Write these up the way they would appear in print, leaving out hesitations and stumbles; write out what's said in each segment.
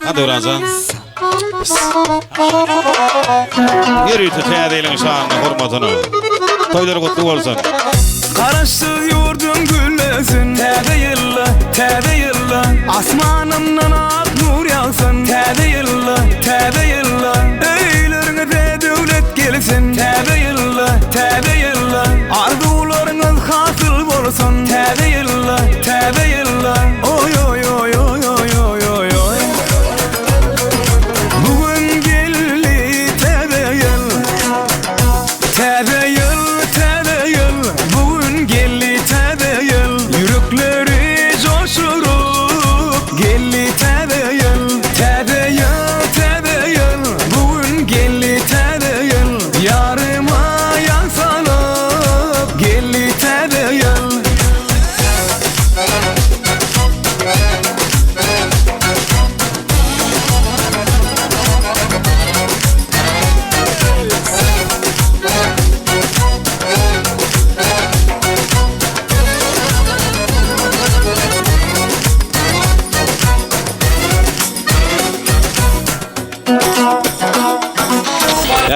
Ha Döwranjan. Ýörite täze ýylyň şanyna hormatyna. Toýlar gutly bolsun. Garaşsyz ýurdum güllesin Täze ýylda, täze ýylda Asmanymdan ak nur ýagsyn Täze ýylda, täze ýylda Öýleriňize döwlet gelsin Täze ýylda, täze ýylda Arzuwlaryňyz hasyl bolsun Täze ýylda, täze ýylda Oý oý oý oý oý oý oý oý Bu gün geldi täze ýyl Täze ýyl, täze ýyl Bu gün geldi täze ýyl Ýürekleri joşuryp geldi täze ýyl Täze ýyl, täze ýyl Bu gün geldi täze ýyl Ýaryma ýaň salyp geldi täze ýyl.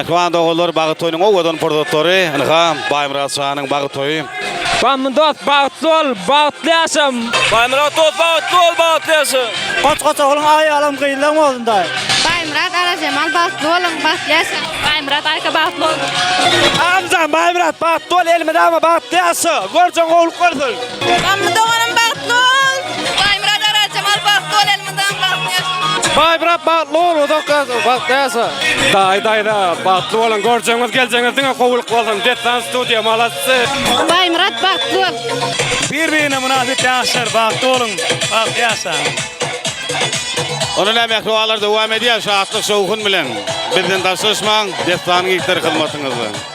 Mähriban doganlar, bagt toýunyň owadan pursatlary, ynha, Baýmyrat şanyň bagt toýy. Bammy dost bagtly bol, bagtly ýaşa. Baýmyrat dost bagtly bol, bagtly ýaşa. Goç goç ogluň aýalam gyzlaň bolsun daýy. Baýmyrat Arajemal bagtly boluň, bagtly ýaşaň. Baýmyrat Arka bagtly bol. Agamjan Baýmyrat bagtly bol, elmydama bagtly ýaşa. Görjeň gowluk bolsun. Bammy doganym bagtly bol. Baýmyrat Arajemal bagtly bol, elmydama bagtly ýaşa. Baýmyrat bagtly bol, uzak ýaşa, bagtly ýaşa. Daýy daýza bagtly boluň, görjeňiz geljeňiz diňe gowulyk bolsun. Dessan studiýa malatsy. Baýmyrat bagtly bol. Bir birine mynasyp ýaşlar bagtly boluň bagtly ýaşaň. Onda näme mähribanlar dowam edýär şatlyk şowhun bilen. Bizden daşlaşmaň, Dessanyň ilkleri hyzmatyňyzda.